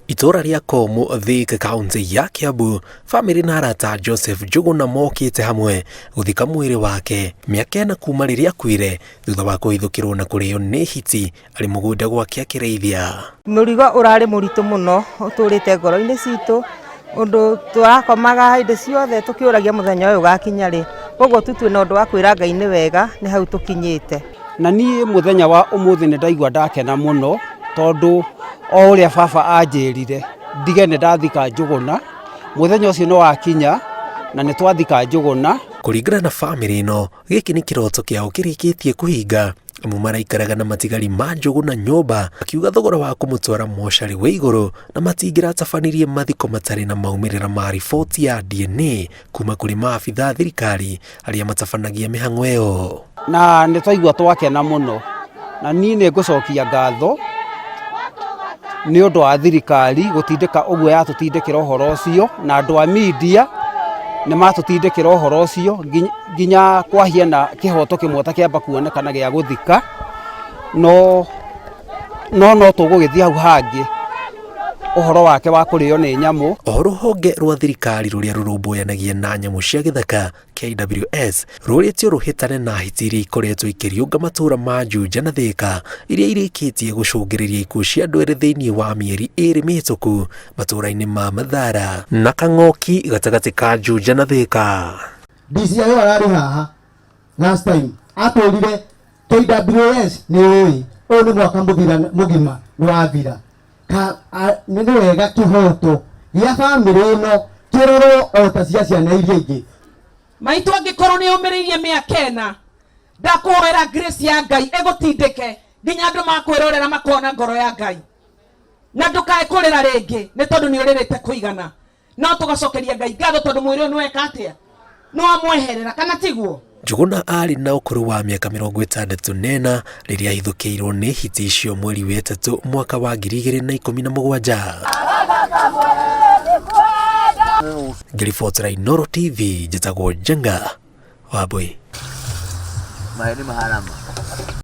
Itũra rĩa Komu, Thika, kaunti ya Kiambu, famĩlĩ na arata a Joseph Njũgũna mokĩte hamwe gũthika mwĩrĩ wake mĩaka ĩna kuma rĩrĩa akuire thutha wa kũhithũkĩrwo na kũrĩo nĩ hiti arĩ mũgũnda gwake akĩrĩithia. Mũrigo ũrarĩ mũritũ mũno ũtũrĩte ngoro-inĩ citũ ũndũ tũrakomaga hĩndĩ ciothe tũkĩũragia mũthenya ũyũ ũgakinya rĩ. Koguo tu twĩna ũndũ wa kwĩra Ngai nĩ wega nĩ hau tũkinyĩte. Na niĩ mũthenya wa ũmũthĩ nĩ ndaigua ndakena mũno tondũ o ũrĩa baba anjĩrire ndige nĩ ndathika Njũgũna, mũthenya ũcio nĩ wakinya na nĩ twathika Njũgũna. Kũringana na famĩlĩ ĩno, gĩkĩ nĩ kĩroto kĩao kĩrĩkĩtie kũhinga amu maraikaraga na matigari ma Njũgũna nyũmba, akiuga thogora wa kũmũtwara mocarĩ wĩ igũrũ na matingĩratabanirie mathiko matarĩ na maumĩrĩra ma riboti ya DNA kuma kũrĩ maabitha a thirikari arĩa matabanagia mĩhang'o ĩyo. Na nĩ twaigua twakena mũno, na niĩ nĩ ngũcokia ngatho nĩ ũndũ wa thirikari gũtindĩka ũguo yatũtindĩkĩra ũhoro ũcio, na andũ a media nĩ matũtindĩkĩra ũhoro ũcio nginya kwahiana kĩhoto kĩmwe ta kĩamba kuonekana gĩa gũthika, no no no tũgũgĩthiĩ hau hangĩ ũhoro wake wa kũrĩo nĩ nyamũ. Oho rũhonge rwa thirikari rũrĩa rũrũmbũyanagia na nyamũ cia gĩthaka KWS rũrĩtio rũhĩtane na hiti iria ikoretwo ikĩriũnga matũra ma Juja na Thika iria irĩkĩtie gũcũngĩrĩria ikuũ cia andũ erĩ thĩinĩ wa mĩeri ĩrĩ mĩhĩtũku matũra-inĩ ma Mathara na Kang'oki gatagatĩ ka Juja na Thika. DCI ararĩ haha last time atwĩrire KWS nĩ ũĩ ũyũ nĩ mwaka mũthira mũgima nĩ wathira. Nĩ wega kĩhoto gĩa bamĩrĩ ĩno kĩrorwo o ta cia ciana iria ingĩ. Maitũ angĩkorwo nĩ ũmĩrĩirie mĩaka ĩna, ndakũhoera grace ya Ngai ĩgũtindĩke nginya andũ makwĩrorera makona ngoro ya Ngai, na ndũkae kũrĩra rĩngĩ nĩ tondũ nĩ ũrĩrĩte kũigana. No tũgacokeria Ngai ngatho tondũ mwĩrĩ ũyũ nĩweka atĩa, nĩwamweherera, kana tiguo? Njũgũna arĩ na ũkũrũ wa mĩaka 64 rĩrĩa ahithũkĩirwo nĩ hiti icio mweri wa ĩtatũ mwaka wa 2017. Ngĩribotera Inooro TV, njĩtagwo Njenga Wambui. Maĩ nĩ maharama.